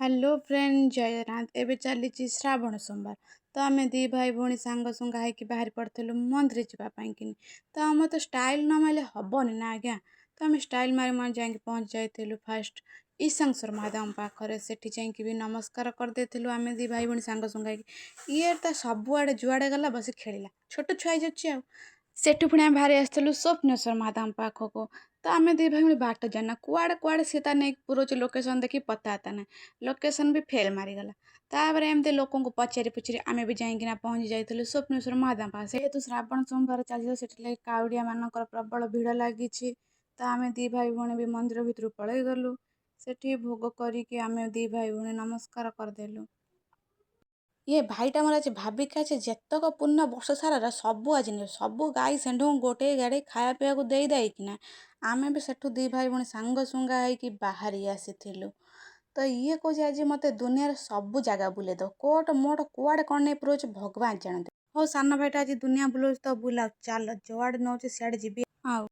Hello friend, ଜୟ ଜଗନ୍ନାଥ। ଏବେ ଚାଲିଛି ଶ୍ରାବଣ ସୋମବାର। ତ ଆମେ ଦୁଇ ଭାଇ ଭଉଣୀ ସାଙ୍ଗ ସୁଙ୍ଗା ହେଇକି ବାହାରି ପଡ଼ିଥିଲୁ ମନ୍ଦିର ଯିବା ପାଇଁକିନି। ତ ଆମର ତ ଷ୍ଟାଇଲ୍ ନ ମାରିଲେ ହେବନି ନା ଆଜ୍ଞା। ତ ଆମେ ଷ୍ଟାଇଲ୍ ମାରି ମାରି ଯାଇକି ପହଞ୍ଚି ଯାଇଥିଲୁ ଫାଷ୍ଟ ଈଶାଙ୍ଗେଶ୍ୱର ମହାଦେବଙ୍କ ପାଖରେ। ସେଠି ଯାଇକି ବି ନମସ୍କାର କରିଦେଇଥିଲୁ ଆମେ ଦୁଇ ଭାଇ ଭଉଣୀ ସାଙ୍ଗ ସୁଙ୍ଗା ହେଇକି। ଇଏ ତ ସବୁଆଡ଼େ ଯୁଆଡ଼େ ଗଲା ବସି ଖେଳିଲା, ଛୋଟ ଛୁଆ ହେଇଯାଉଛି। ଆଉ ସେଠୁ ପୁଣି ଆମେ ବାହାରି ଆସିଥିଲୁ ସ୍ୱପ୍ନେଶ୍ୱର ମହାଦେବଙ୍କ ପାଖକୁ। ତ ଆମେ ଦୁଇ ଭାଇ ଭଉଣୀ ବାଟ ଜାଣିନା, କୁଆଡ଼େ କୁଆଡ଼େ ସିଏ ତା ନେଇକି ପୁରଉଛି। ଲୋକେସନ୍ ଦେଖି ପତା ନାହିଁ, ଲୋକେସନ୍ ବି ଫେଲ୍ ମାରିଗଲା। ତାପରେ ଏମିତି ଲୋକଙ୍କୁ ପଚାରି ପୁଚାରି ଆମେ ବି ଯାଇକିନା ପହଞ୍ଚି ଯାଇଥିଲୁ ସ୍ୱପ୍ନେଶ୍ୱର ମହାଦେବ ପାଖରେ। ଯେହେତୁ ଶ୍ରାବଣ ସୋମବାର ଚାଲିଥିଲା, ସେଥିଲାଗି କାଉଡ଼ିଆ ମାନଙ୍କର ପ୍ରବଳ ଭିଡ଼ ଲାଗିଛି। ତ ଆମେ ଦୁଇ ଭାଇ ଭଉଣୀ ବି ମନ୍ଦିର ଭିତରକୁ ପଳେଇ ଗଲୁ। ସେଠି ଭୋଗ କରିକି ଆମେ ଦୁଇ ଭାଇ ଭଉଣୀ ନମସ୍କାର କରିଦେଲୁ। ଇଏ ଭାଇଟା ମୋର ଆଜି ଭାବିକି ଅଛି, ଯେତକ ପୁଣ୍ୟ ବର୍ଷ ସାରାର ସବୁ ଆଜି ନେବେ। ସବୁ ଗାଈ ଷେଣ୍ଢଙ୍କୁ ଗୋଟେଇ ଗାଡ଼େଇ ଖାଇବା ପିଇବାକୁ ଦେଇ ଦେଇକିନା ଆମେ ବି ସେଠୁ ଦୁଇ ଭାଇ ଭଉଣୀ ସାଙ୍ଗ ସୁଙ୍ଗା ହେଇକି ବାହାରି ଆସିଥିଲୁ। ତ ଇଏ କହୁଛି, ଆଜି ମୋତେ ଦୁନିଆର ସବୁ ଜାଗା ବୁଲେଇ ଦବ। କୋଟ ମୋଟ କୁଆଡ଼େ କ'ଣ ନେଇ ପୁରଉଛି ଭଗବାନ ଜାଣନ୍ତି। ହଉ, ସାନ ଭାଇଟା ଆଜି ଦୁନିଆ ବୁଲଉଛି ତ ବୁଲାଉ, ଚାଲ, ଯୁଆଡ଼େ ନଉଛି ସିଆଡ଼େ ଯିବି।